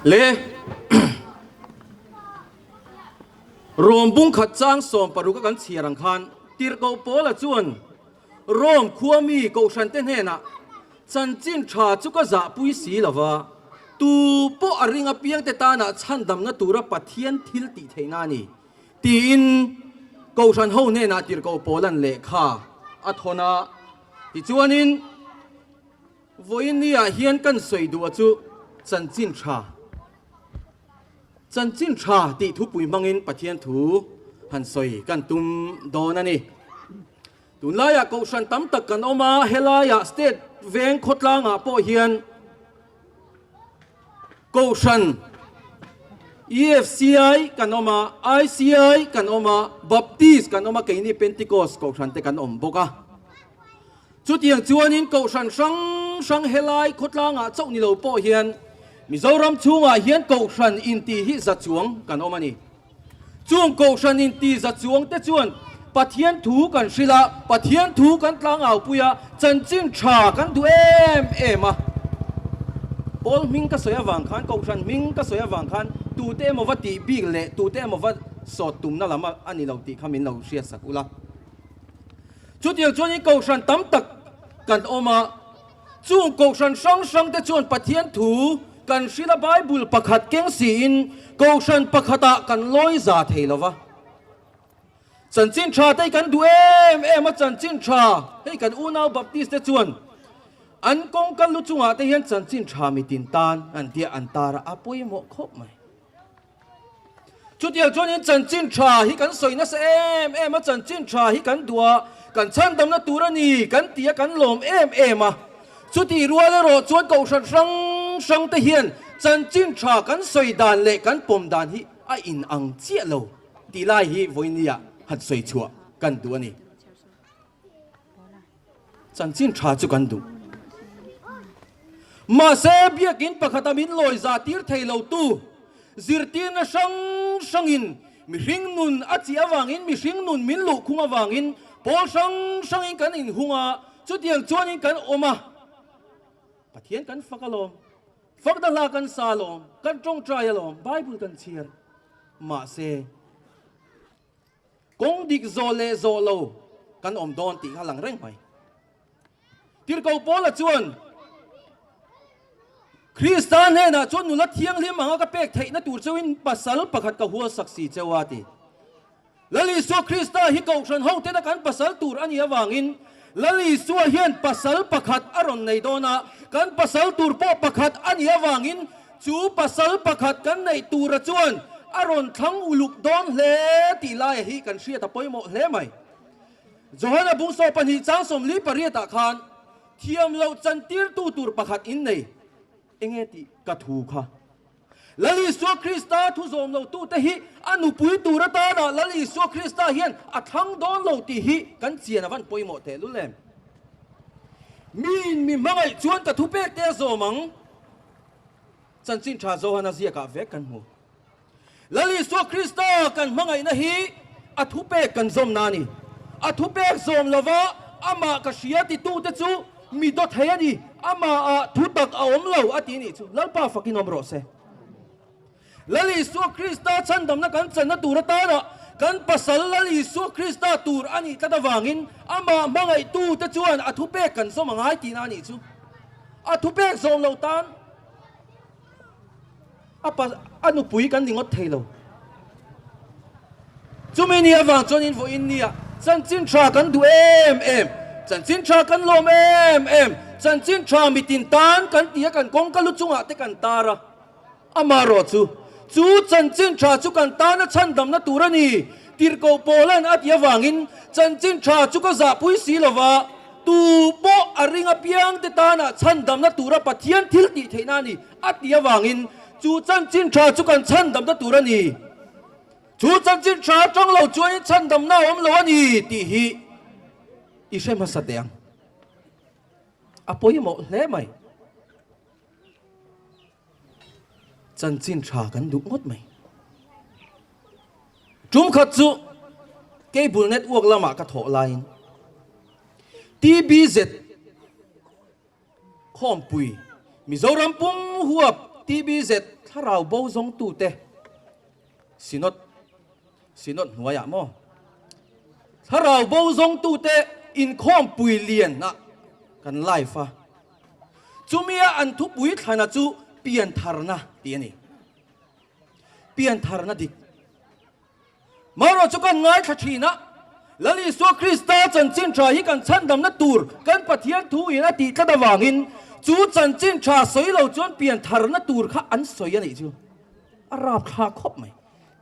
Le Rom bung khat chang 16 a kan chhiar ang khan Tirhkoh Paula chuan Rom khua mi Kohhrante hnenah chanchin tha chu ka zahpui si lo va, tu pawh a ring apiangte tanah chhandamna tura Pathian thil tih theihna a ni, tiin Kohhran ho hnenah Tirhkoh Paula'n lehkha a thawn a. Tichuanin. Vawiinniah hian kan sawi duh a chu chanchin tha, chanchin tha tih thupui hmangin Pathian thu han sawi kan tum dawn a ni. Tunlaiah kohhran tam tak kan awm a, helaiah state veng khawtlangah pawh hian kohhran EFCI kan awm a, ICI kan awm a, Baptist kan awm a, keini Pentecost kohhran te kan awm bawk a. Chutiang chuanin kohhran hrang hrang helai khawtlangah chauh ni lo pawh hian Mizoram chhungah hian kohhran inti hi za chuang kan awm a ni. Chung kohhran inti za chuang te chuan Pathian thu kan hrilh a, Pathian thu kan tlangaupui a, chanchin tha kan duh em em a. Pawl hming ka sawi avang khan, kohhran hming ka sawi avang khan tute emaw va tih bik leh tute emaw va sawt tumna lam a ni lo tih kha min lo hriatsak ula. Chutiang chuanin kohhran tam tak kan awm a, chung kohhran hrang hrang te chuan Pathian thu kan hrilh a, Bible pakhat keng siin kohhran pakhatah kan lawi za thei lo va. Chanchin tha te hi kan duh em em a, chanchin tha hei kan unau Baptist te chuan an kawngka lu chungah te hian chanchin tha mitin tan an tia an tar a, a pawimawh khawp mai. Chutiang chuanin chanchin tha hi kan sawi nasa em em a, chanchin tha hi kan duh a, kan chhandamna tur a ni kan ti a, kan lawm em em a. Chutih rual erawh chuan kohhran hrang hrang te hian chanchin tha kan sawi dan leh kan pawm dan hi a inang chiah lo tih lai hi vawinia han sawi chhuah kan duh a ni. Chanchin tha chu kan duh. Mahse, biakin pakhata min lawi za tir thei lo tu zirtirna hrang hrangin mihring nun a chih avangin, mihring nun min luh khung avangin pawl hrang hrangin kan inhung a, chutiang chuanin kan awm a. Pathian kan fak alawm, fak dahla kan sa alawm, kan tawngtai alawm, Bible kan chhiar. Mahse. Kawng dik zawh leh zawh lo kan awm dawn tih kha lang reng mai. Tirhkoh Paula chuan Krista hnenah chuan nula thianghlim anga ka pek theihna tur cheuhin pasal pakhat ka hualsak si cheu a ti. Lal Isua Krista hi Kohhran hotena kan pasal tur a nih avangin Lal Isua hian pasal pakhat a rawn nei dawn a, kan pasal tur pawh pakhat a nih avangin Chu pasal pakhat kan neih tura chuan a rawn thlang uluk dawn hle tih laia hi kan hriat a pawimawh hle mai. Johana bungsaw pahnih chang 48 ah khan thiam loh chantirtu tur pakhat in nei enge tih ka thu kha. Lal Isua Krista thu zawm lo tute hi a nupui tur atana Lal Isua Krista hian a thlang dawn lo tih hi kan chian a van pawimawh tehlul em. Miin mi hmangaih chuan ka thupek te a zawm ang. Chanchin tha Johana ziakah vek kan hmu. Lal Isua Krista kan hmangaihna hi a thupek kan zawmna a ni. A thupek zawm lova amah ka hria titute chu mi dawt thei a ni, amahah thutak a awm lo a ti nih chu Lalpa fakin awm rawh se. Lal Isua Krista chhandamna kan channa tur atana kan pasal Lal Isua Krista tur a nih tlat avangin amah hmangaihtute chuan a thupek kan zawm a ngai tihna a nih chu. A thupek zawm lo tan a pa a nupui kan ni ngawt thei lo. Chumi ni avang chuan in vawiin nia chanchin tha kan duh em em, chanchin tha kan lawm em em, chanchin tha mitin tan kan ti a kan kawngka lu chungah te kan tar a. Amaherawh chu, chu chanchin tha chu kan tana chhandamna tur a ni, Tirhkoh Paula'n a ti avangin, Chanchin tha chu ka zahpui si lo va, tu pawh a ring apiangte tana chhandamna tura Pathian thil tih theihna a ni, a ti avangin, chu chanchin tha chu kan chhandamna tur a ni. Chu chanchin tha atang lo chuanin chhandamna a awm lo a ni, tih hi i hre hmasa teh ang. A pawimawh hle mai. Chanchin tha kan duh ngawt mai. Tum khat chu cable network lamah ka thawh laiin TBZ khawmpui Mizoram pum huap. TBZ thlarau bo zawngtute Synod Synod hnuaiah maw thlarau bo zawngtute inkhawmpui lian ah kan live a, chumia an thupui thlana chu piantharna tih a ni. Piantharna dik. Marawh chu kan ngaithla thin a, Lal Isua Krista chanchin tha hi kan chhandamna tur kan Pathian thu in a tih tlat avangin chu chanchin tha sawi lo chuan piantharna tur kha an sawi a nih chu a rapthlak khawp mai.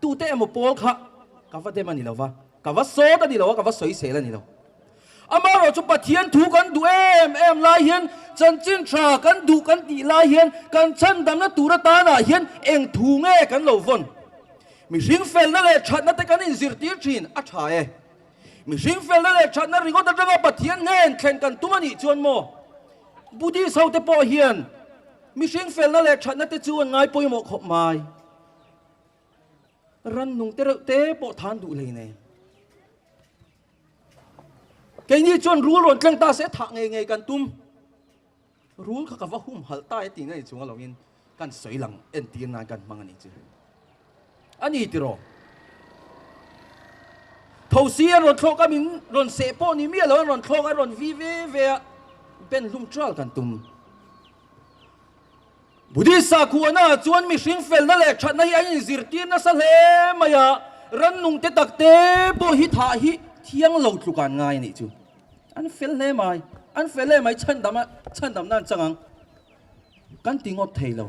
Tute emaw pawl kha ka va dem a ni lo va, ka va sawt a ni lo a, ka va sawisel a ni lo. Amaherawh chu Pathian thu kan duh em em lai hian chanchin tha kan duh kan tih lai hian kan chhandamna tur atanah hian eng thu nge kan lo vawn? Mihring felna leh thatna te kan inzirtir thin a tha e. Mihring felna leh thatna ringawt atanga Pathian hnen thlen kan tum a nih chuan maw? Buddhist ho te pawh hian mihring felna leh thatna te chu an ngai pawimawh khawp mai. Rannung te reuh te pawh than duh hlei nei. Keini chuan rul rawn tleng ta se thah ngei ngei kan tum. Rul kha ka va humhalh ta e tih na ni chung alawngin kan sawi lang entir nan kan hmang a nih chu. A ni tiraw? Thosi an rawn thlawk a min rawn seh pawh ni miah lo an rawn thlawk a rawn vi ve ve a ben hlum tral kan tum. Buddhist sakhuana chuan mihring felna leh thatna hi an inzirtir nasa hle mai a, rannung te tak te pawh hi thah hi thiang lo tluk an ngai a nih chu. An fel hle mai, an fel hle mai chhandam a chhandam nan chang ang kan ti ngawt thei lo.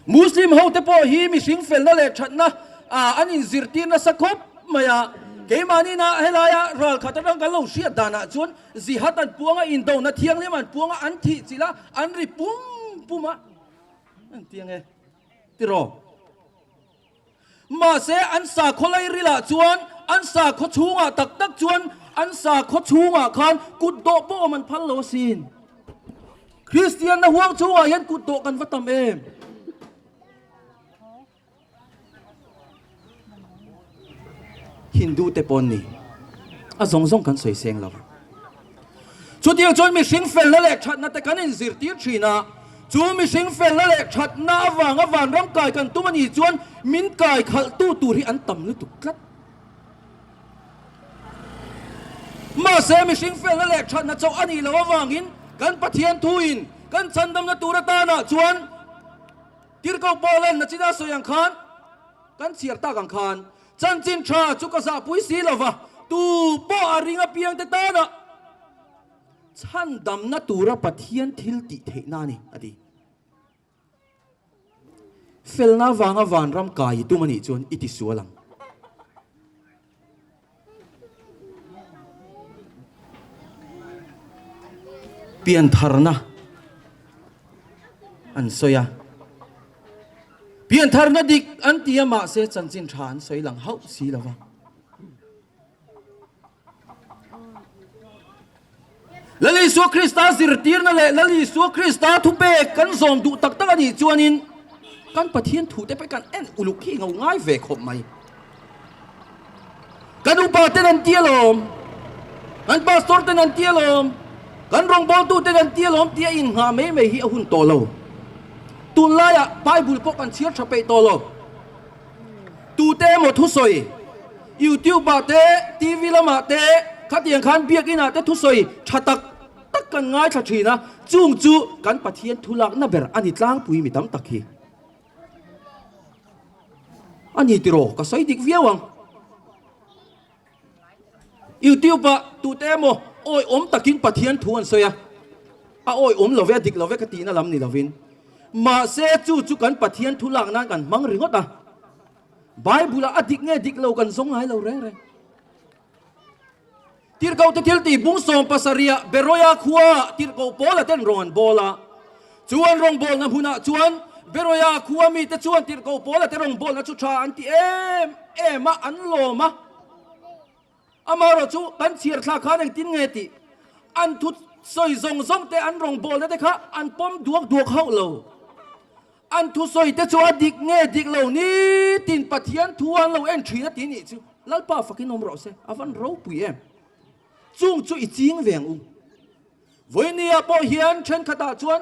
Muslim ho te pawh hi mihring felna leh thatna an inzirtir nasa khawp mai a, keimahni na helaia ral khat atang kan lo hriat danah chuan jihad an puang a, indona thianghlim an puang a, an thih chilh a, an ri pum pum a, an ti ang e tiraw? Mahse an sakhaw lairilah chuan an sakhaw chhungah tak tak chuan an sakhaw chhungah khan kut dawh pawh awm an phal lo asin. Kristianna huang chhungah hian kut dawh kan va tam em? Hindu te pawn ni a zawng zawng kan sawi seng lo. Chutiang chuan mihring felna leh thatna te kan inzirtir thin a, chu mihring felna leh thatna avanga vanram kai kan tum a nih chuan min kai khalhtu tur hi an tam lutuk tlat. Mahse mihring felna leh thatna chauh a nih loh avangin kan Pathian thuin kan chhandamna tur atanah chuan Tirhkoh Paulan nachina sawi ang khan kan chhiar tak ang khan Chanchin tha chu ka zahpui si lo va, tu pawh a ring apiangte tana chhandamna tura Pathian thil tih theihna a ni, a ti. Felna avanga vanram kai i tum a nih chuan i ti sual ang. Piantharna an sawi a. Piantharna dik an ti a mahse chanchin tha an sawi lang hauh si lo va. Lal Isua Krista zirtirna leh Lal Isua Krista thupek kan zawm duh tak tak a nih chuanin kan Pathian thute pawh kan en uluk hi ngau ngai ve khawp mai. Kan upa ten an ti alawm, kan pastor ten an ti alawm, kan rawngbawltu ten an ti alawm tia innghah mai mai hi a hun tawh lo. Tunlaiah Bible pawh kan chhiar tha peih tawh lo. Tute emaw thusawi YouTube ah te, TV lamah te, khatiang khan biakinn ah te thusawi tha tak tak kan ngaithla thin a, chung chu kan Pathian thu lakna ber a ni tlangpui mi tam tak hi. A ni tiraw ka sawi dik viau ang. YouTube ah tute emaw awi awm takin Pathian thu an sawi a, a awi awm lo ve a dik lo ve ka tihna lam ni lovin. Mahse chu chu kan Pathian thu lak nan kan hmang ringawt a, Bible ah a dik nge dik lo kan zawng ngai lo reng reng. Tirhkoh te thil tih bung 70 ah Beroia khua ah tirhkoh Paula ten rawng an bawl a, chu an rawngbawlna hmunah chuan Beroia khua mite chuan tirhkoh Paula te rawngbawlna chu tha an ti em em a, an lawm a. Amaherawh chu kan chhiar thlak khan engtin nge tih an thu sawi zawng zawng te an rawngbawlna te kha an pawm duak duak hauh lo. An thusawi te chu a dik nge dik lo nitin Pathian thu an lo en thin a ti nih chu Lalpa fakin awm rawh se, a van ropui em. Chung chu i ching ve ang u. Vawinia pawh hian thenkhatah chuan.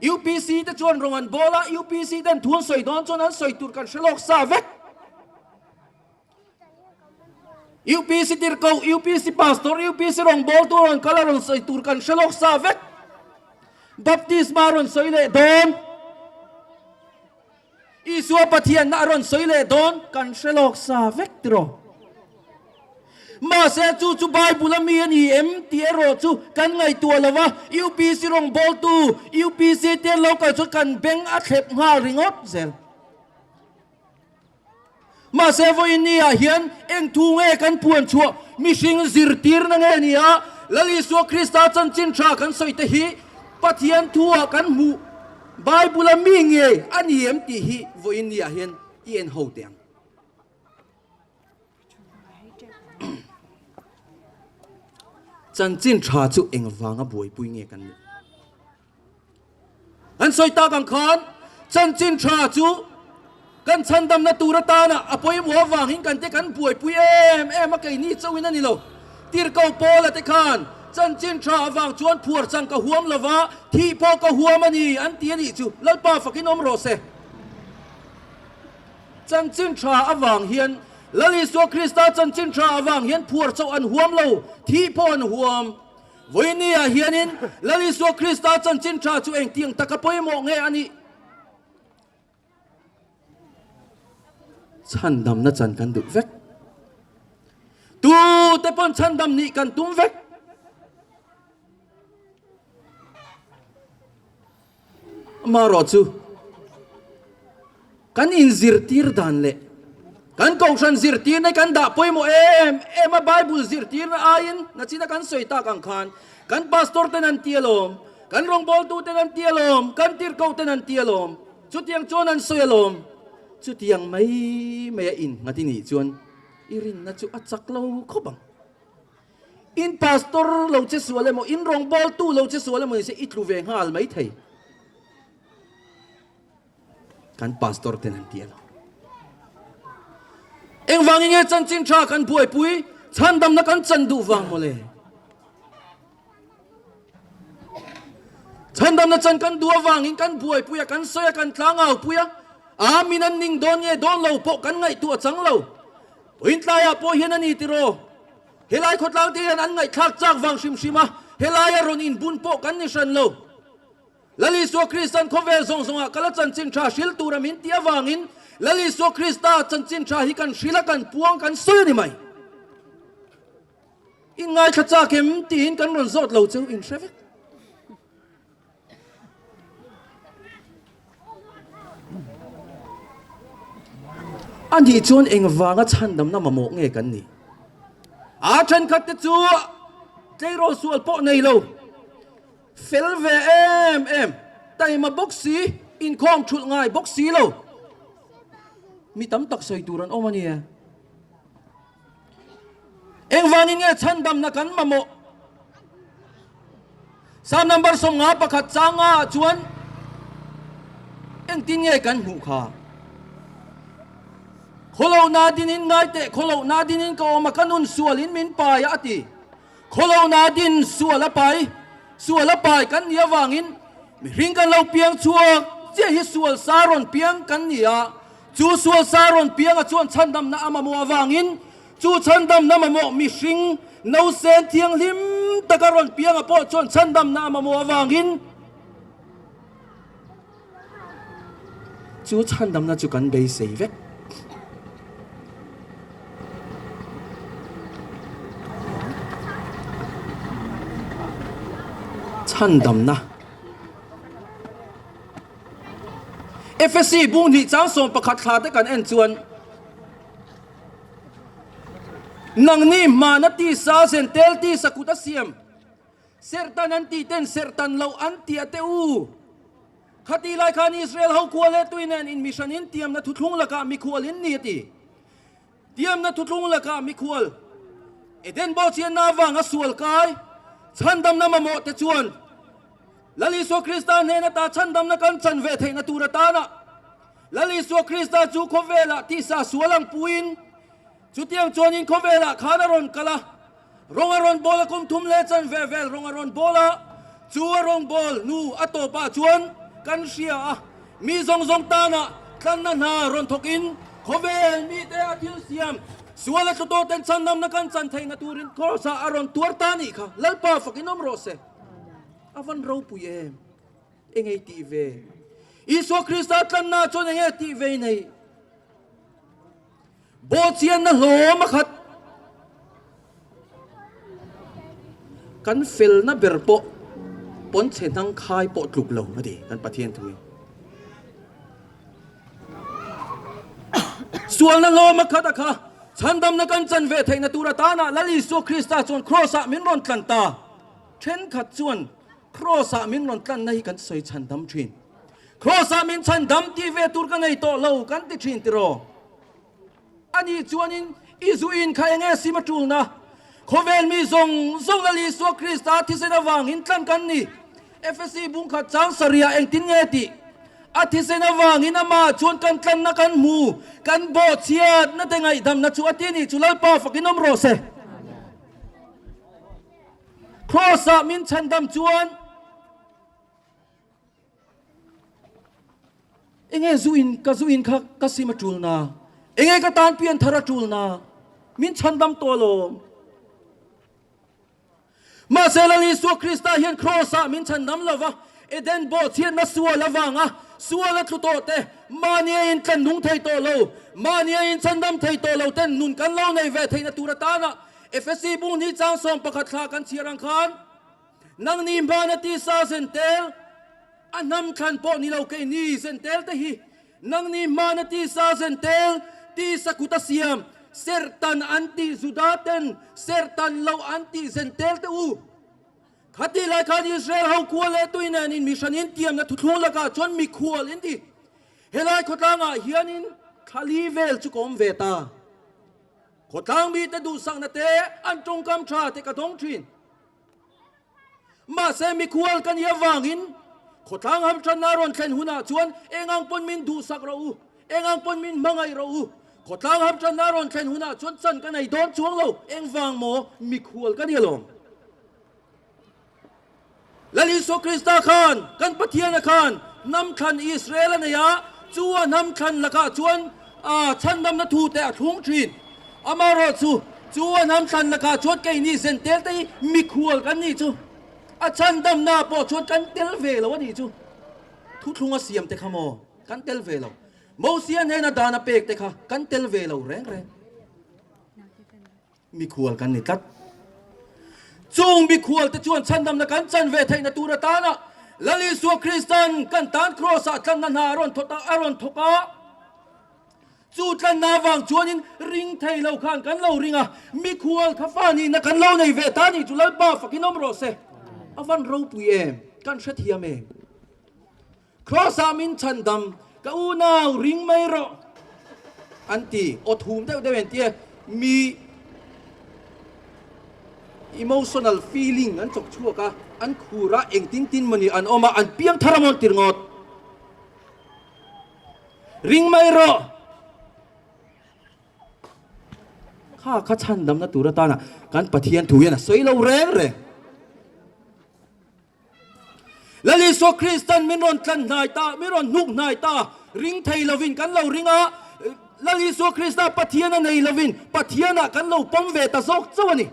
UPC te chuan rawng an bawl a, UPC ten thu an sawi dawn chuan an sawi tur kan hre lawk sa vek. UPC tirhkoh, UPC pastor, UPC rawngbawltu rawn kal a rawn sawi tur kan hre lawk sa vek. Baptisma a rawn sawi leh dawn. Isua Pathianna a rawn sawi leh dawn kan hre lawk sa vek tiraw. Mahse chu chu Bible a mi a ni em tih erawh chu kan ngaihtuah lo va, UPC rawngbawltu, UPC te an lo kal chuan kan beng a thlep nghal ringawt zel. Mahse vawiin ni ah hian eng thu nge kan puan chhuah mihring zirtirna nge ni a, Lal Isua Krista chanchin tha kan sawi te hi Pathian thu ah kan hmuh Bible a mi ngei a ni em tih hi vawiin ni ah hian i en ho teh ang. Chanchin tha chu engvanga buaipui nge kan nih? An sawi tak ang khan chanchin tha chu kan chhandamna tur atana a pawimawh avangin kan te kan buaipui em em a, keini chauhin a ni lo. Tirhkoh Paula te khan chanchin tha avang chuan phuar chang ka huam lo va, thih pawh ka huam a ni an ti a nih chu. Lalpa fakin awm rawh se. Chanchin tha avang hian Lal Isua Krista chanchin tha avang hian phuar chauh an huam lo, thih pawh an huam. Vawiini ah hianin Lal Isua Krista chanchin tha chu engtiang taka pawimawh nge a nih? Chhandamna chan kan duh vek. Tute pawn chhandam nih kan tum vek. Amaherawh chu kan inzirtir dan leh kan kohhran zirtirna hi kan dah pawimawh em em a, Bible zirtirna aiin nachina kan sawi tak ang khan kan pastor ten an ti alawm, kan rawngbawltu ten an ti alawm, kan tirhkoh ten an ti alawm, chutiang chuan an sawi alawm. Chutiang mai mai a innghat i nih chuan i rinna chu a chak lo khawp ang. In pastor lo che sual emaw, in rawngbawltu lo che sual emaw nise i tlu ve nghal mai thei. Kan pastor ten an ti a lo. Engvangin nge chanchin tha kan buaipui, chhandamna kan chan duh vang mawle. Chhandamna chan kan duh avangin kan buaipui a, kan sawi a, kan tlangau pui a. Amin an ning dawn nge dawn lo pawh kan ngaihtuah chang lo. Puintlaiah pawh hian a ni tiraw? Helai khawtlang te hian an ngaihthlak chak vang hrim hrim a, helaia rawn inbun pawh kan ni hran lo. Lal Isua Kristan khawvel zawng zawngah kala chanchin tha hril tura min tih avangin Lal Isua Krista chanchin tha hi kan hril a, kan puang, kan sawi a ni mai. In ngaithla chak em tiin kan rawn zawt lo cheu in hre vek. A nih chuan engvanga chhandamna mamawh nge kan nih? A thenkhat te chu tleirawl sual pawh nei lo, fel ve em em, taima bawk si, inkhawm thulh ngai bawk si lo. Mi tam tak sawi tur an awm a nia. Engvangin nge chhandamna kan mamawh? Psalm number 51 changa ah chuan engtin nge kan hmuh kha? Khawlohna dinin ngai teh, khawlohna dinin ka awm a, ka nun sualin min pai a, a ti. Khawlohna din sual a pai, sual a pai kan nih avangin mihring kan lo piang chhuak chiah hi sual sa rawn piang kan ni a, Chu sual sa rawn pianga chuan chhandamna a mamawh avangin chu chhandamna mamawh mihring nausen thianghlim taka rawn pianga pawh chuan chhandamna a mamawh avangin chu chhandamna chu kan beisei vek. Chhandamna. Efesi bung hnih chang 11 thla te kan en chuan, Nangni hmana tisa zen tel tisa kut a siam, serhtan an tih ten serhtan loh an ti a te u. Khati lai khan Israel ho khua leh tui nen in mihran in tiamna thuthlung lakah mikhual in ni a ti. Tiamna thuthlung lakah mikhual Eden bawhchianna avanga sual kai chhandamna mamawh te chuan Lal Isua Krista hnen ata chhandamna kan chan ve theihna tur atana Lal Isua Krista chu khawvelah tisa sual ang puiin chutiang chuanin khawvelah khan a rawn kal a, rawng a rawn bawl a, kum thum leh chan ve vel rawng a rawn bawl a, chu a rawng bawl hnu a tawpah chuan. Kan hria a, mi zawng zawng tana tlanna hna rawn thawkin khawvel mite a thil siam sual a tlu ten chhandamna kan chan theihna turin Kraws ah a rawn tuar ta nih kha Lalpa fakin awm rawh se. A van ropui em? Engei tih ve? Isua Krista tlanna chuan enge tih ve nei? Bawhchianna hlawm a khat. Kan felna ber pawh pawnchhe hnang khai pawh tluk lo a ti kan Pathian thu hi. Sualna hlawm a khat a kha chhandamna kan chan ve theihna tur atana Lal Isua Krista chuan Kraws ah min rawn tlan ta. Thenkhat chuan Kraws ah min rawn tlanna hi kan sawi chhandam thin. Kraws ah min chhandam tih ve tur ka nei tawh lo kan ti thin tiraw? Ani chuanin i zu in kha enge sim a tulna? Khawvel mi zawng zawng Lal Isua Krista thisen avangin tlan kan ni. Efesi bungkhat chang sarihah engtin nge tih? A thisen avangin amah chuan kan tlanna kan hmu, kan bawhchhiatna te ngaihdamna chu a ti ni chu Lalpa fakin awm rawh se. Kraws-ah min chhandam chuan Enge zu in ka zu in kha ka sim a tul na? Enge ka tan pian thar a tul na? Min chhandam tawh alawm. Mahse Lal Isua Krista hian Kraws ah min chhandam lo va, Eden bawhchhiatna sual avanga sual a tlu tawh te, mahni a intlan nung thei tawh lo, mahni a inchhandam thei tawh lo ten nun kan lo nei ve theihna tur atana Efesi bung hnih chang 11 thla kan chhiar ang khan, Nangni hmana tisa zen tel, a hnam thlan pawh ni lo keini zen tel te hi, nangni hmana tisa zen tel, tisa kut a siam, serhtan an tih Juda ten serhtan loh an tih zen tel te u. Khatih lai khan Israel ho kua leh tui nen in mihran in tiamna thuthlung lakah chuan mikhual in ti. Helai khawtlangah hianin thlali vel chu ka awm ve ta. Khawtlang mite duhsakna te an tawngkam tha te ka dawng thin. Mahse mikhual ka nih avangin khawtlang hamthanna rawn thlen hunah chuan eng ang pawn min duhsak rawh u, eng ang pawn min hmangaih rawh u. Khawtlang hamthanna rawn thlen hunah chuan chan ka nei dawn chuang lo, engvang maw mikhual ka ni alawm. Lal Isua Krista khan, kan Pathiana khan hnam thlan Israel a nei a, chu a hnam thlan lakah chuan a chhandamna thu te a thlung thin. Amaherawhchu, chu a hnam thlan lakah chuan keini zentel te hi mikhual kan nih chu. A chhandamna pawh chuan kan tel ve lo a nih chu. Thuthlung a siam te kha maw kan tel ve lo. Mosia hnena dan a pek te kha kan tel ve lo reng reng. Mikhual kan ni tlat. Chung mikhual te chuan chhandamna kan chan ve theihna tur atana Lal Isua Kristan kan tan Kraws-ah tlanna hna a rawn thawt a, a rawn thawk a. Chu tlanna avang chuanin ring thei lo khan kan lo ring a, mikhual kha fa nihna kan lo nei ve ta ni chu Lalpa fakin awm rawh se. A van ropui em? Kan hrethiam em? Kraws-ah min chhandam, ka unau ring mai rawh an ti. Aw thum deuh deuh entir mi emotional feeling an chawk chhuak a, an khur a, engtin tin mawni an awm a, an piang thar a mawn tir ngawt. Ring mai rawh. Kha kha chhandamna tur atana kan Pathian thu hian a sawi lo reng reng. Lal Isua Kristan min rawn tlan hnai ta, min rawn hnuk hnai ta, ring thei lovin kan lo ring a, Lal Isua Krista Pathian a nei lovin Pathianah kan lo pawm ve ta zawk chauh a ni.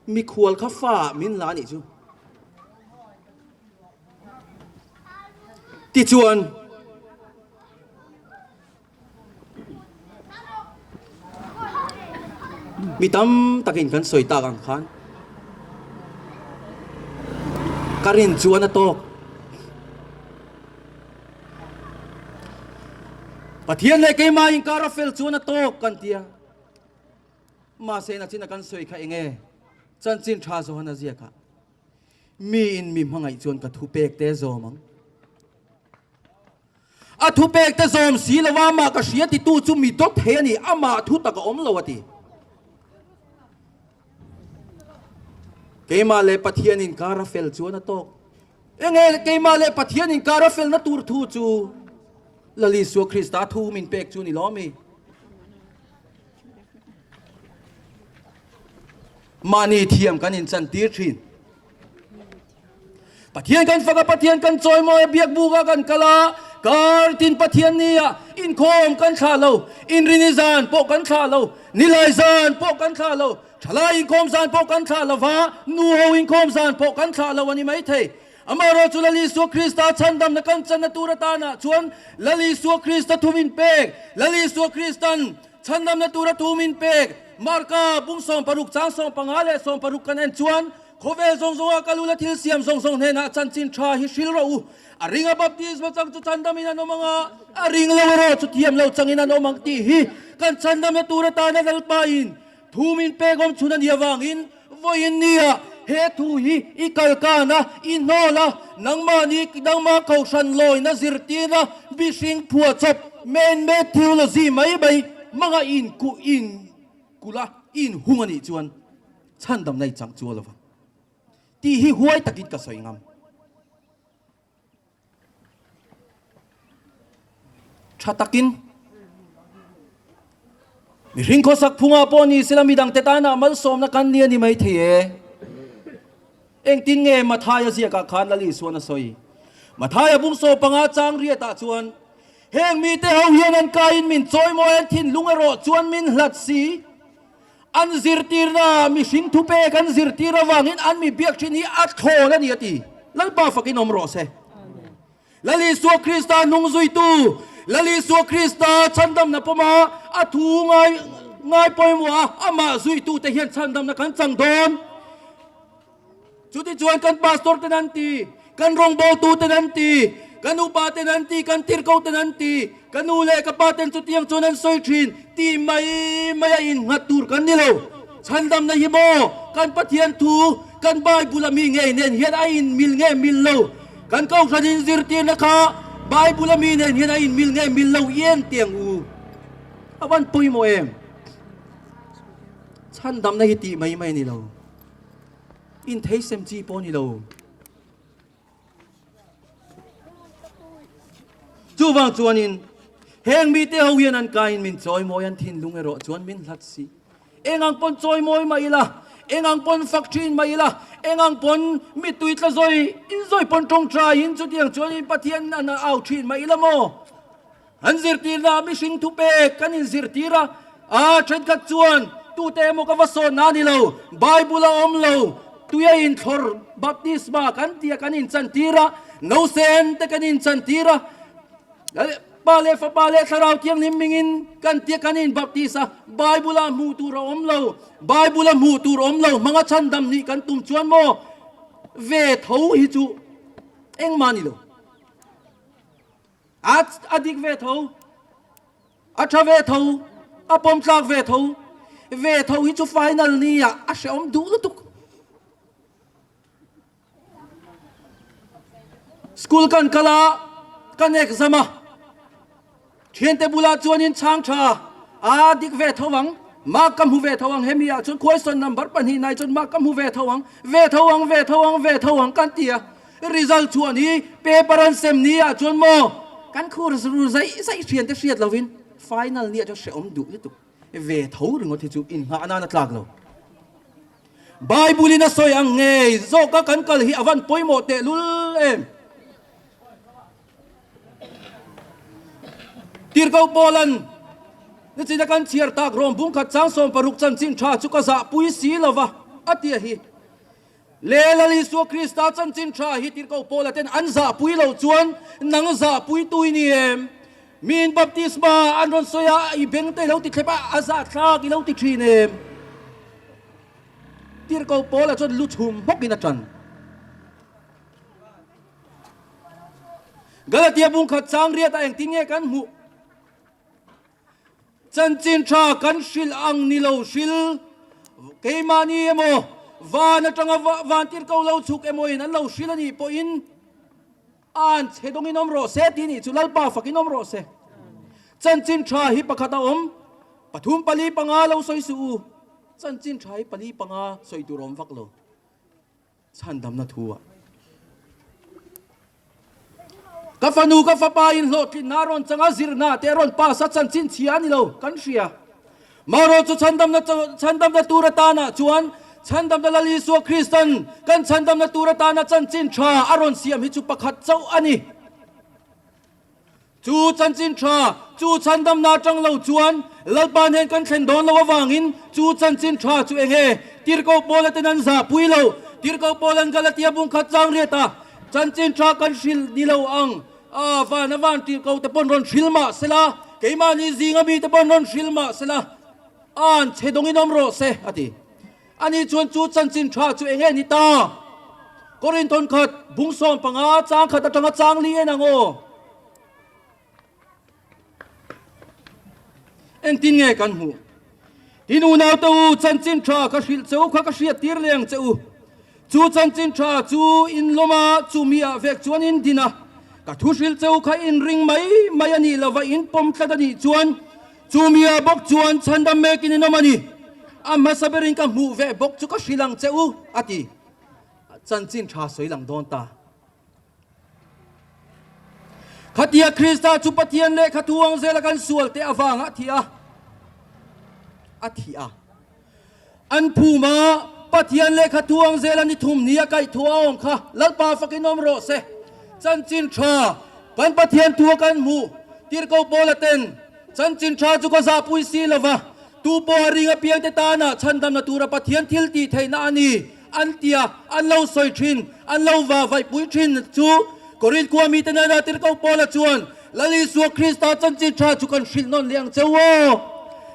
Mikhual kha fa ah min la a nih chu. Tichuan. Mi tam takin kan sawi tak ang khan ka rin chuan a tawk. Pathian leh keimah inkar a fel chuan a tawk kan ti a. Mahse nachin a kan sawi kha enge chanchin tha Johana ziakah mi in mi hmangaih chuan ka thupek te zawm ang. A thupek te zawm si lo a, amah ka hria titu chu mi dawt thei a ni, amah thu tak a awm lo a ti. Keimah leh Pathian inkar a fel chuan a tawk. Enge keimah leh Pathian inkar a felna tur thu chu Lal Isua Krista thu min pek chu ni lo mi? Mahni thiam kan inchantir thin. Pathian kan fak a, Pathian kan chawimawi a, biak buk ah kan kal a, kar tin Pathian ni ah inkhawm kan thlah lo, inrini zan pawh kan thlah lo, nilai zan pawh kan thlah lo, thalai inkhawm zan pawh kan thlah lo va, nu ho inkhawm zan pawh kan thlah lo a ni maithei. Amaherawhchu Lal Isua Krista chhandamna kan channa tur atanah chuan Lal Isua Krista thum inpek, Lal Isua Kristan chhandamna tura thum inpek, Marka bung 16 chang 15 leh 16 kan en chuan Khawvel zawng zawnga kal ula thil siam zawng zawng hnenah chanchin tha hi hril rawh u. A ringa baptisma chang chu chhandamin an awm ang a, a ring lo erawh chu thiam lo changin an awm ang tih hi kan chhandamna tur atana Lalpain thu min pek awm chhun a nih avangin vawiin nia he thu hi i kalkan a, i hnawl a, nangmahni nangmah kohhran lawina zirtirna mihring phuahchawp man-made theology mai mai hmanga inkuh inkulh a, inhung a nih chuan Chhandamna i chang chu a lovang tih hi huai takin ka sawi ngam. Tha takin mihring khawsak phungah pawh ni sela midangte tana malsawmna kan ni a ni mai thei e. Engtin nge Mathaia ziakah khan Lal Isuan a sawi? Mathaia bungsaw panga chang riatah chuan heng mite ho hian an kaiin min chawimawi an thinlung erawh chuan min hlat si. An zirtirna mihring thupek an zirtir avangin an mi biak thin hi a thlawn a ni a ti. Lalpa fakin awm rawh se. Lal Isua Krista hnung zuitu, Lal Isua Krista chhandamna pawma a thu ngai ngai pawimawh a, amah zuitute hian chhandamna kan chang dawn. Chutichuan kan pastor ten an ti, kan rawngbawltu ten an ti, kan upa ten an ti, kan tirhko ten an ti, ka nu leh ka pa ten chutiang chuan an sawi thin ti mai mai a innghat tur kan ni lo. Chhandamna hi maw kan Pathian thu, kan Bible a mi ngei nen hian a inmil nge mil lo? Kan Kohhran inzirtirna kha Bible a mi nen hian a inmil nge mil lo i en tiang u. A van pawimawh em? Chhandamna hi tih mai mai a ni lo. Inthei sem chi pawh a ni lo. Chuvang chuanin heng mite ho hian an kain min chawimawi an thinlung erawh chuan min hlat si. Eng ang pawn chawimawi mah ila, eng ang pawn fak thin mah ila, eng ang pawn mittui tla zawi in zawi pawn tawngtaiin chutiang chuanin Pathian an au thin mah ila maw? An zirtirna mihring thupek kan inzirtir a, a thenkhat chuan tute emaw ka va sawn na a ni lo, Bible a awm lo, tui a inthlawr baptisma kan tia kan inchantir a, nausen te kan inchantir a, Pa leh Fapa leh Thlarau Thianghlim mingin kan tia kan inbaptis a, Bible ah hmuh tur a awm lo, Bible a hmuh tur awm lo hmanga chhandam nih kan tum chuan maw ve tho hi chu engmah a ni lo. A a dik ve tho, a tha ve tho, a pawm tlak ve tho, ve tho hi chu final ni ah a hrehawm duh lutuk. School kan kal a, kan exam a, thiante bulah chuanin chhang tha a dik ve tho ang, mark ka hmu ve tho ang hemi ah chuan question number pahnihna ah chuan mark ka hmu ve tho ang, ve tho ang, ve tho ang, ve tho ang kan ti a. Result chuan hi paper an sem ni ah chuan maw kan khur ru zaih zaih thian te hriat lovin final ni ah chuan hrehawm duh lutuk ve tho ringawt hi chu inngah nan a tlak lo. Bible in a sawi ang ngei zawk a kan kal hi a van pawimawh tehlul em. Tirhkoh Paulan nichina kan chhiar tak rawm bungkhat chang 16 chanchin tha chu ka zahpui si lova a tia hi. Le Lal Isua Krista chanchin tha hi tirhkoh Paula ten an zahpui loh chuan nang zahpuitu i ni em? Miin baptisma an rawn sawi a, i beng te i lo ti thlep a, a zahthlak i lo ti thin em? Tirhkoh Paula chuan lu chhum hmawkin a tan. Galatia bungkhat chang riatah engtin nge kan hmuh? Chanchin tha kan hrilh ang ni lo hril, keimahni emaw, van atanga vantir ko lo chhuk emaw in an lo hril a nih pawhin an chhe dawngin awm rawh se tih nih chu Lalpa fakin awm rawh se. Chanchin tha hi pakhat a awm, pathum pali panga lo sawi suh u, chanchin tha hi pali panga sawi tur awm vak lo. Chhandamna thu ah. Ka fanu ka fapa in hlawhtlinna a rawn chang a, zirna te a rawn pass a, chanchin chhia a ni lo, kan hria. Marawh chu chhandamna chhandamna tur atana chuan Chhandamna Lal Isua Kristan kan chhandamna tur atana chanchin tha a rawn siam hi chu pakhat chauh a ni. Chu chanchin tha, chu chhandamna atang lo chuan Lalpa hnen kan thlen dawn lo avangin chu chanchin tha chu eng nge? Tirhkoh Paula ten an zahpui lo. Tirhkoh Paula'n Galatia bung khat chang riat a, Chanchin tha kan hrilh ni lo ang, a van a van tirhkoh te pawn rawn hrilh mah sela, keimahni zinga mite pawn rawn hrilh mah sela, an chhe dawngin awm rawh se, a ti. Ani chuan chu chanchin tha chu eng nge ni ta? Korinthon khat bung 15 chang khat atanga chang li en ang aw. Engtin nge kan hmuh? Tin unaute u, chanchin tha ka hrilh che u kha ka hriat tir leh ang che u. Chu chanchin tha chu in lawm a, chu mi ah vek chuan in din a. Ka thu hrilh che u kha in ring mai mai a nih lova in pawm tlat a nih chuan Chu mi ah bawk chuan chhandam mekin in awm a ni. A hmasa berin ka hmuh ve bawk chu ka hrilh ang che u, a ti. Chanchin tha sawi lang dawn ta. Khatia Krista chu Pathian lehkha thu ang zela kan sual te avanga a thih a, a thih a. An phum a, Pathian lehkha thu ang zela ni thum ni a kaih thu a awm kha Lalpa fakin awm rawh se. Chanchin tha kan Pathian thu a kan hmuh Tirhkoh Paula ten chanchin tha chu ka zahpui si lo va, tu pawh a ring apiangte tana chhandamna tura Pathian thil tih theihna a ni an tia an lo sawi thin, an lo va vaihpui thin chu Korinth khua mite nena Tirhkoh Paula chuan Lal Isua Krista chanchin tha chu kan hrilh nawn leh ang cheu aw.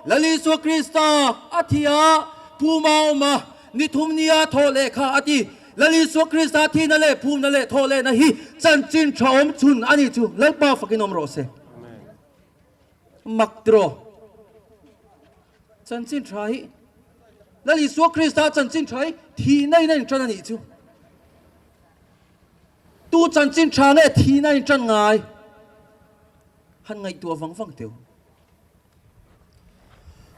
Lal Isua Krista a thi a, phum a awm a, ni thum nia thawh leh kha a ti. Lal Isua Krista thihna leh phumna leh thawh lehna hi chanchin tha awm chhun a ni chu Lalpa fakin awm rawh se. Mak tiraw? Chanchin tha hi Lal Isua Krista chanchin tha hi thihna in a intan a nih chu. Tu chanchin tha nge thihna in tan ngai? Han ngaihtuah vang vang teu.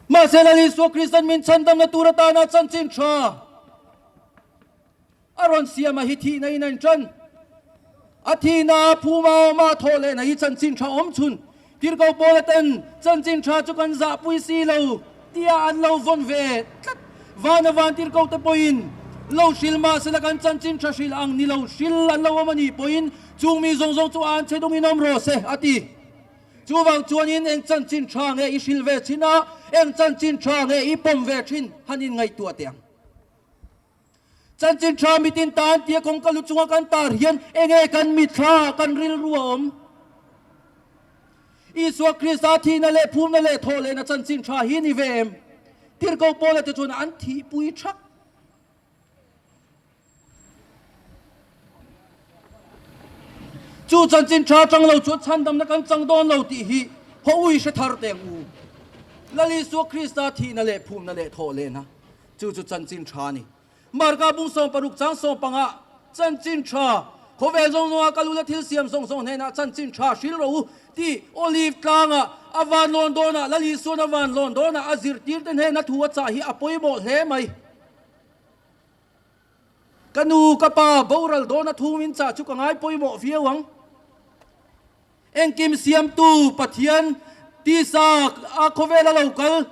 Mahse Lal Isua Kristan min chhandamna tur atana chanchin tha a rawn siam a hi thihna in a in tan. A thihna a phum a awm a thawh lehna hi chanchin tha awm chhun. Tirhkoh Paula ten chanchin tha chu kan zahpui si lo tia an lo vawn ve tlat. Vana van tirhkoh te pawhin lo hrilh mah sela kan chanchin tha hrilh ang ni lo hrilh an lo awm a nih pawhin chung mi zawng zawng chu an che dungin awm rawh se a ti. Chuvang chuanin eng chanchin tha nge i hrilh ve thin a, eng chanchin tha nge i pawm ve thin han inngaihtuah teh ang. Chanchin tha mitin tan tia kawngka lu chunga kan tar hian enge kan mitthla ah kan rilru a awm? Isua Krista thihna leh phumna leh thawh lehna chanchin tha hi ni ve em? Tirhkoh Paula te chuan an thihpui thak. Chu chanchin tha chang lo chuan chhandamna kan chang dawn lo tih hi haw ui hre thar teng u. Lal Isua Krista thihna leh phumna leh thawh lehna Chu chu chanchin tha a ni. Marka bung 16 chang 15 chanchin tha, Khawvel zawng zawnga ka lula thil siam zawng zawng hnenah chanchin tha hril rawh u tih Olive tlangah a van lawn dawnah Lal Isuan a van lawn dawnah a zirtirte hnena thu a chah hi a pawimawh hle mai. Ka nu ka pa boral dawna thu min chah chu ka ngai pawimawh viau ang. Engkim siamtu Pathian tisa a khawvel a lo kal,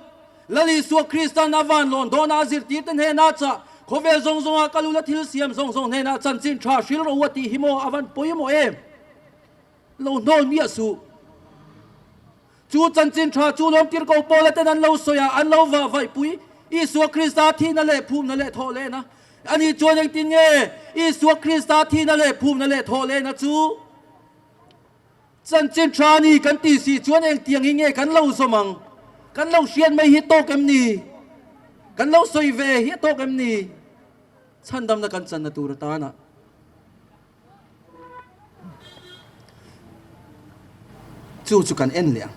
Lal Isua Kristan a van lawn dawna a zirtirte hnenah chah, khawvel zawng zawnga kal ula thil siam zawng zawng hnenah chanchin tha hril rawh u a tih hi maw a van pawimawh em? Lo hnawl miah suh. Chu chanchin tha chu lawmtir ko Paula ten an lo sawi a, an lo vah vaihpui Isua Krista thihna leh phumna leh thawh lehna. Ani chuan engtin nge Isua Krista thihna leh phumna leh thawh lehna chu Chanchin tha ni kan tih si chuan engtiang hi nge kan lo zawm ang? Kan lo hriat mai hi tawk em ni? Kan lo sawi ve hi a tawk em ni? Chhandamna kan channa tur atana chu chu kan en leh ang.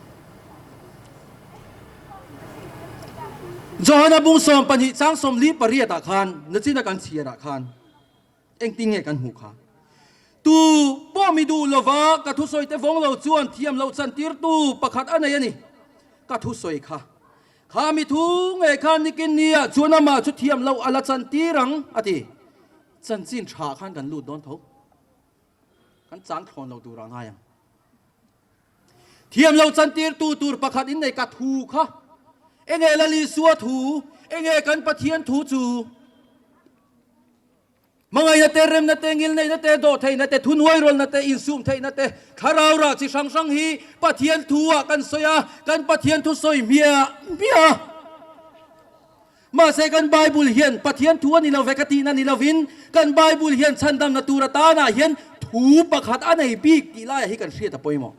Johana bung 12 chang 48 ah khan nachina kan chhiar ah khan Engtin nge kan hmuh kha? Tu pawh mi duh lova ka thusawi te vawng lo chuan thiam loh chantirtu pakhat a nei a ni. Ka thusawi kha. Kha mi thu ngei khan nikin nia chuan amah chu thiam loh a la chantir ang a ti. Chanchin tha khan kan lut dawn tho. Kan chang thlawn lo tur ah ngai ang. Thiam lo chantirtu tur pakhat in nei ka thu kha. Enge Lal Isua thu? Enge kan Pathian thu chu? Hmangaihna te, remna te, ngilneihna te, dawhtheihna te, thuhnuairawlna te, insumtheihna te, thlarau rah chi hrang hrang hi Pathian thu ah kan sawi a, kan Pathian thu sawi hmiah hmiah a. Mahse kan Bible hian Pathian thu a ni lo ve ka tihna ni lovin kan Bible hian chhandamna tur atanah hian thu pakhat a nei bik tih laiah hi kan hriat a pawimawh.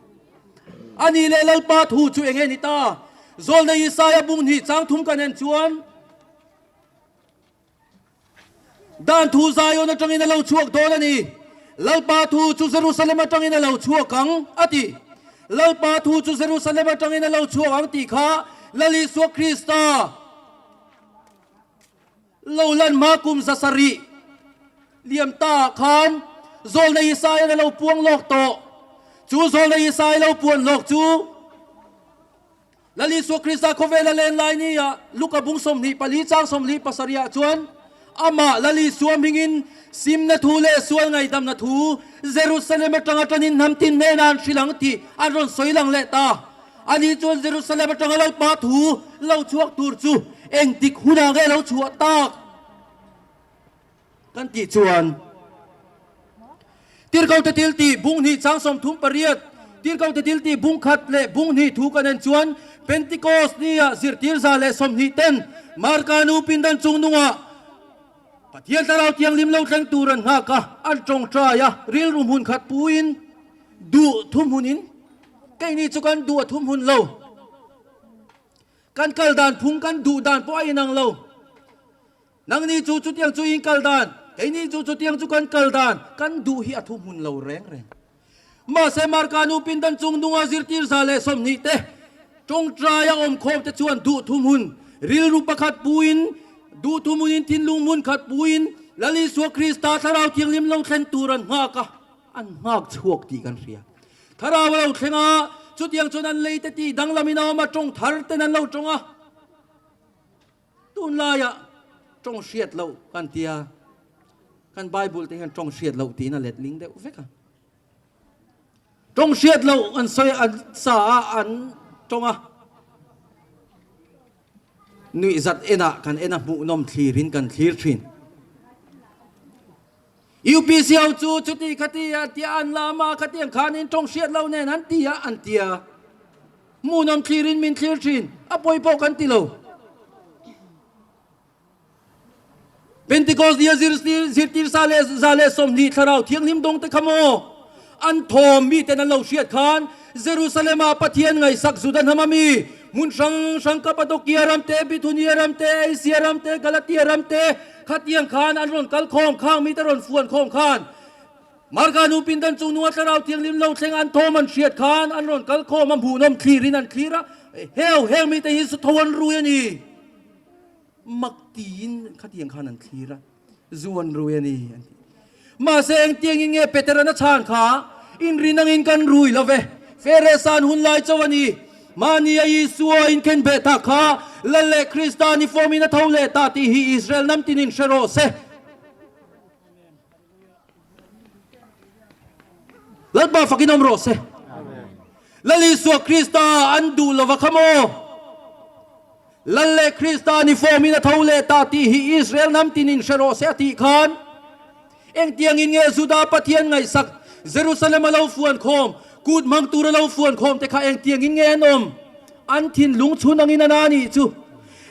A nih leh Lalpa thu chu eng nge ni ta? Zawlnei Isaia bung hnih chang thum kan en chuan, Dan thu Zion atangin a lo chhuak dawn a ni. Lalpa thu chu Jerusalem atangin a lo chhuak ang, a ti. Lalpa thu chu Jerusalem atangin a lo chhuak ang tih kha Lal Isua Krista lo lan hma kum 700 liam ta khan Zawlna Isaiah a lo puang lawk tawh. Chu Zawlna Isaiah lo puan lawk chu Lal Isua Krista khawvela len lai nia Luka bung 24 chang 27 ah chuan amah Lal Isua hmingin simna thu leh sual ngaihdamna thu Jerusalem atanga tanin hnam tin hnenah an hrilh ang tih an rawn sawi lang leh ta. Ani chuan Jerusalem atanga Lalpa thu lo chhuak tur chu engtik hunah nge lo chhuah tak? Kan tih chuan Tirhkohte thil tih bung hnih chang 38, Tirhkohte thil tih bung khat leh bung hnih thu kan en chuan Pentecost nia zirtir 120 ten Marka nu pindan chung nungah Pathian Thlarau Thianghlim lo thleng tur an nghak a, an tawngtai a, rilru hmun khat puin duh thuhmunin keini chu kan duh a thuhmun lo. Kan kal dan phung kan duh dan pawh a inang lo. Nangni chu chutiang chu in kal dan, keini chu chutiang chu kan kal dan, kan duh hi a thu hmun lo reng reng. Mahse Marka nu pindan chung nunga zirtir 120 te tawngtai a awm khawm te chuan duh thu hmun, rilru pakhat puin, duh thu hmunin thinlung hmun khat puin Lal Isua Krista Thlarau Thianghlim lo thlen tur an nghak a, an nghak chhuak tih kan hria. Thlarau a lo thleng a, chutiang chuan an lei te tih danglamin a awm a, tawng thar ten an lo tawng a. Tunlaiah tawng hriat loh kan tia, kan Bible te hian tawng hriat loh tiin a letling deuh vek a. Tawng hriat loh an sawi an sa a, an tawng a. Nuihzat enah kan en a, hmuhnawm thlirin kan thlir thin. UPC ho chu chuti khati a tia an lam a, khatiang khanin tawng hriat loh nen an ti a, an tia. Hmuhnawm thlirin min thlir thin, a pawi pawh kan ti lo. Pentecost nia zirtir sa leh 120 thlarau thianghlim dawng te kha maw? An thawm miten an lo hriat khan Jerusalem ah Pathian ngaihsak Juda hnam a mi hmun hrang hrang Kapadokia ram te, Bithunia ram te, Asia ram te, Galatia ram te khatiang khan an rawn kal khawm khang mite rawn fuan khawm khan Marka nu pindan chung nunga thlarau thianghlim lo thleng an thawm an hriat khan an rawn kal khawm a, hmuhnawm thlirin an thlir a, Heu, heng mite hi tho an rui a ni. Mak tiin khatiang khan an thlir a, zu an rui a ni an ti. Mahse engtiangin nge Peteran a chhan kha? Inrin angin kan rui lo ve, Feresan hun lai chauh a ni. Mahni a Isua inkhen beh tak kha Lal leh Krista ni fawmin a tho leh ta tih hi Israel hnam tinin hre rawh se. Lalpa fakin awm rawh se. Lal Isua Krista an duh lova kha maw? Lal leh Krista ni fawmin a tho leh ta tih hi Israel hnam tinin hre rawh se a tih khan engtiangin nge Juda Pathian ngaihsak Jerusalem a lo fuan khawm, kut hmang tur a lo fuan khawm te kha engtiangin nge an awm? An thinlung chhun angin a na nih chu.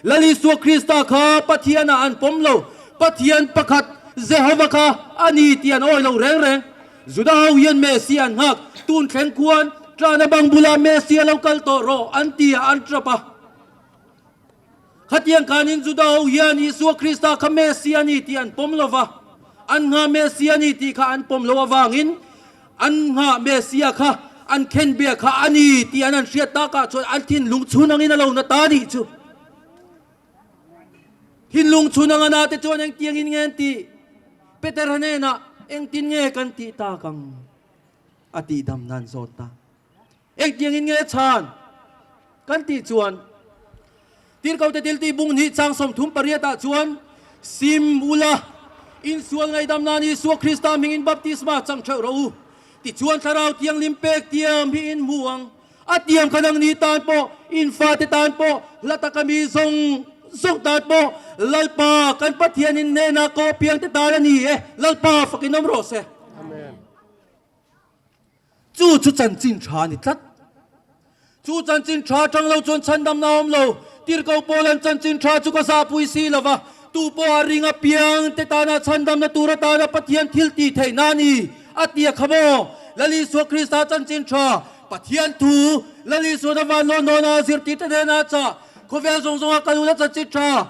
Lal Isua Krista kha Pathianah an pawm lo, Pathian pakhat Jehova kha a ni tih an awi lo reng reng. Juda ho hian Messia an nghak, tun thleng khuan Tlana bang bulah Messia lo kal tawh rawh an ti a, an tap a. Khatiang khanin Juda ho hian Isua Krista kha Messia a ni tih an pawm lo va, an nghah Messia a ni tih kha an pawm lo avangin An nghah Messiah kha an khenbia kha a ni tih an an hriat takah chuan an thinlung chhun angin a lo na ta nih chu. Thinlung chhun anga na te chuan engtiangin nge an tih? Peter hnenah engtin nge kan tih tak ang? A tihdam nan zawt ta. Engtiangin nge chhan kan tih chuan Tirhkohte Tiltih bung hnih chang 38 ah chuan Sim ula, insual ngaihdam nan Isua Krista hmingin baptisma chang theuh rawh u. Tichuan Thlarau Thianghlim pek tiam hi in hmu ang. A tiam kha nangni tan pawh, in fate tan pawh, hla taka mi zawng. zawng tan pawh Lalpa kan Pathianin hnenah kawh piang te tan a ni e, Lalpa fakin awm rawh se. Amen. Chu chu chanchin tha a ni tlat. Chu chanchin tha atang lo chuan chhandamna a awm lo. Tirhkoh Paula'n chanchin tha chu ka zahpui si lo va, tu pawha ring apiang te tana chhandamna tur atana Pathian thil tih theihna a ni, a ti a kha maw? Lal Isua Krista chanchin tha, Pathian thu, Lal Isuana van lawn dawna a zirtirte hnena a chah, khawvel zawng zawnga kal ula chanchin tha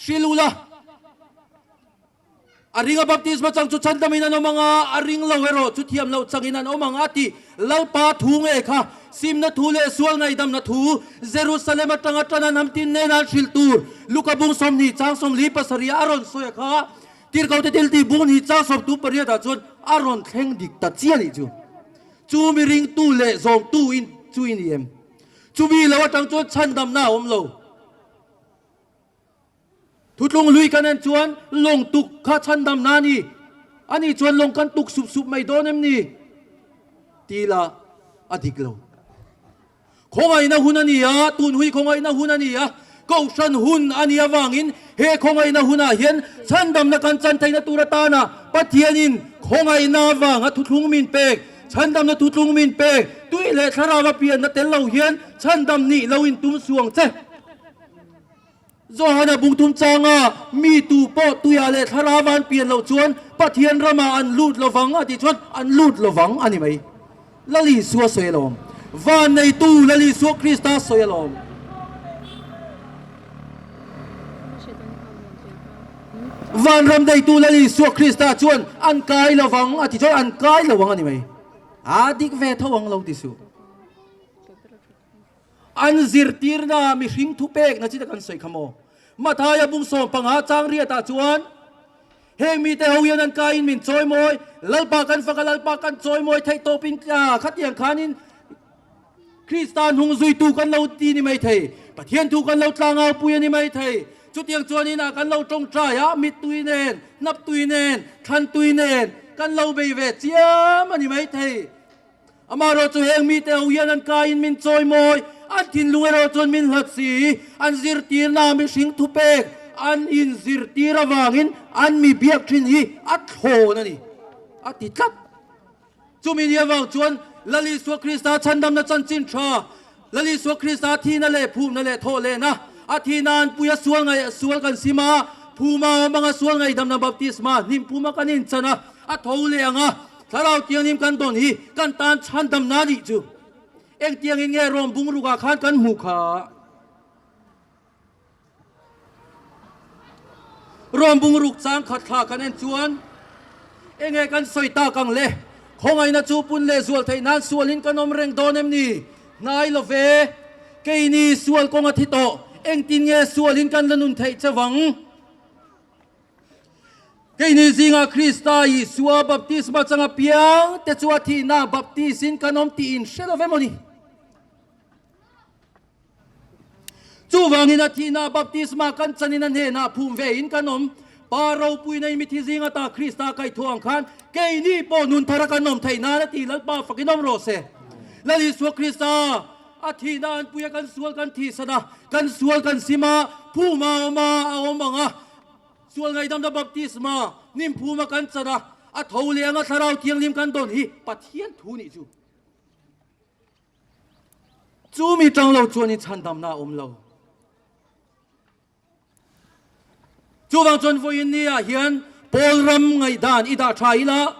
hrilh ula. A ringa baptisma chang chu chhandamin an awm ang a, a ring lo erawh chu thiam loh changin an awm ang a tih Lalpa thu nge kha? Simna thu leh sual ngaihdamna thu Jerusalem atanga tana hnam tin nena an hrilh tur Luka bung 20 chang 47 a rawn sawi a kha. Tirhkote thil tih bung hnih chang sawmtu pariatah chuan a rawn thleng dik ta chiah a nih chu. Chu mi ringtu leh zawmtu in chu i ni em? Chumi lo atang chuan chhandamna a awm lo. Thutlung lui kan en chuan lawng tuk kha chhandamna a ni. Ani chuan lawng kan tuk sup sup mai dawn em ni? Ti la a dik lo. Khawngaihna hun a ni a, tun hui khawngaihna hun a ni a, kohhran hun a nih avangin he khawngaihna hunah hian chhandamna kan chan theihna tur atana Pathianin khawngaihna avanga thuthlung min pek, chhandamna thuthlung min pek, tui leh thlarau a pianna tel lo hian chhandam nih lo intum suang che. Johana bungthum changa mi tu pawh tuiah leh thlarau an pian loh chuan Pathian ramah an lut lovang a tih chuan an lut lovang a ni mai. Lal Isua sawi alawm. Van neitu Lal Isua Krista sawi alawm. Van ram neitu Lal Isua Krista chuan an kai lovang a tih chuan an kai lo ang a ni mai. A dik ve tho ang lo ti suh. An zirtirna mihring thupekna chi te kan sawi kha maw? Mathaia bung 15 chang riatah chuan, Heng mite ho hian an kaiin min chawimawi, Lalpa kan fak a, Lalpa kan chawimawi theih tawpin khatiang khanin Krista hnung zuitu kan lo ti ni mai thei, Pathian thu kan lo tlangau pui a ni mai thei. Chutiang chuan inah kan lo tawngtai a, mittui nen, hnaptui nen, thlantui nen kan lo bei ve chiam a ni mai thei. Amaherawh chu heng mite ho hian an kaiin min chawimawi, an thinlung erawh chuan min hlat si. An zirtirna mihring thupek an inzirtir avangin an mi biak thin hi a thlawn a ni, a ti tlat. Chumi ni avang chuan Lal Isua Krista chhandamna chanchin tha, Lal Isua Krista thihna leh phumna leh thawhlehna, a thihna an puia sual ngaih sual kan sim a, phuma awm anga sual ngaihdamna baptisma hnim phuma kan inchan a, a tho leh ang a, Thlarau Thianghlim kan dawn hi kan tan chhandamna nih chu engtiangin nge Rom bungrukah khan kan hmuh kha? Rom bungruk chang khat thla kan en chuan enge kan sawi tak ang le? Khawngaihna chu pun leh zual theih nan sualin kan awm reng dawn em ni? Hnai lo ve, keini sual kawng a thi tawh, engtin nge sualin kan la nun theih che vang? Keini zingah Krista Isua baptisma changa piang te chu a thihna baptisin kan awm tih in hre lo ve mawni? Chuvangin a thihna baptisma kan chanin a hnenah phum ve in kan awm. Pa ropuina in mithi zing ata Krista kaihthawh ang khan keini pawh nun thara kan awm theih nan a ti Lalpa fakin awm rawh se. Lal Isua Krista a thihna an puia kan sual kan thihsan a, kan sual kan sim a, phum a awm a, a awm ang a. Sual ngaihdamna baptisma hnim phuma kan chan a, a tho leh anga Thlarau Thianghlim kan dawn hi Pathian thu nih chu. Chu mi tang lo chuanin chhandamna a awm lo. Chuvang chuan vawiin ni ah hian Paul ram ngaihdan i dah tha ila,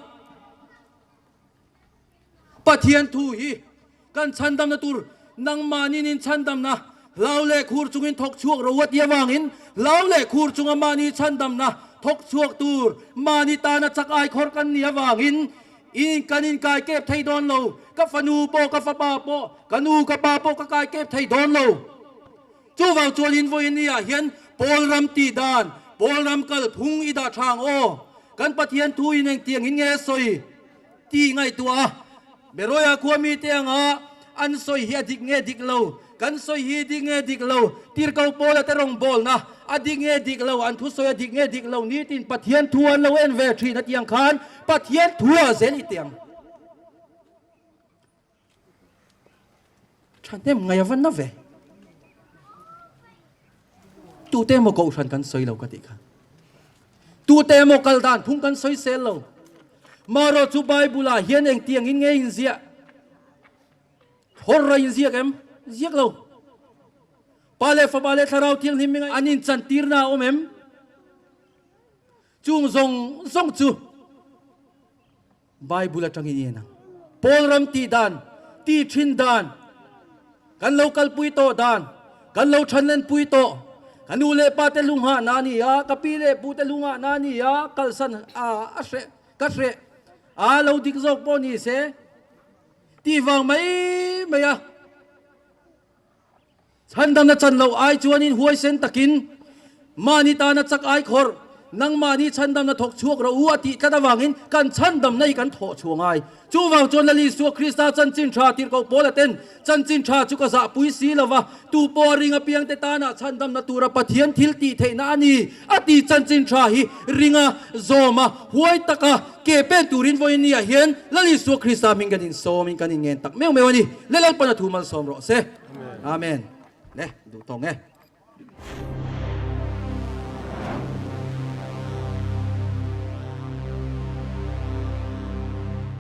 Pathian thu hi kan chhandamna tur nangmahni nin chhandamna hlau leh khur chungin thawk chhuak ro a ti avangin hlau leh khur chunga mahni chhandamna thawk chhuak tur mahni tana chak ai khawr kan nih avangin in kan inkai kep thei dawn lo. Ka fanu pawh ka fapa pawh ka nu ka pa pawh ka kai kep thei dawn lo. Chuvang chuan in vawiin ni ah hian Paul ram tih dan, Paul ram kalphung i dah tha ang aw. Kan Pathian thu in engtiang in nge a sawi? Tih ngaihtuah a, Beroia khua mite anga an sawi hi a dik nge dik lo, kan sawi hi dik nge dik lo, tirhkoh Paula te rawngbawlna a dik nge dik lo, an thusawi a dik nge dik lo nitin Pathian thu an lo en ve thin a tiang khan Pathian thu ah zel i tiang. Thahnem ngaih a va na ve. Tute emaw kohhran kan sawi lo ka tih kha. Tute emaw kal dan phung kan sawi sel lo. Marawh chu Bible ah hian engtiang in nge inziah? Horror inziak em? Ziak lo. Pa leh Fapa leh Thlarau Thianghlim hming an inchantirna a awm em? Chung zawng zawng chu Bible atangin i en ang. Paul ram tih dan, tih thin dan, kan lo kalpui tawh dan, kan lo thanlenpui tawh, ka nu leh pa te lunghah na a ni a, ka pi leh pu te lunghah na a ni a, kalsan a a hreh, ka hreh a, lo dik zawk pawh ni se tih vang mai mai a. Chhandamna chan loh ai chuanin huaisen takin mahni tana chak ai khawrh, nangmahni chhandamna thawk chhuak rawh u a tih tlat avangin kan chhandamna hi kan thawh chhuah ngai. Chuvang chuan Lal Isua Krista chanchin tha tirhkoh Paula ten chanchin tha chu ka zahpui si lova, tu pawh a ring apiangte tana chhandamna tura Pathian thil tih theihna a ni a ti chanchin tha hi ringa zawma huai taka Ke pen turin vawiin ni ah hian Lal Isua Krista hming kan insawmin kan inngen tak meuh meuh a ni. Le Lalpan a thu malsawm rawh se. Amen. Le, duh tawng e.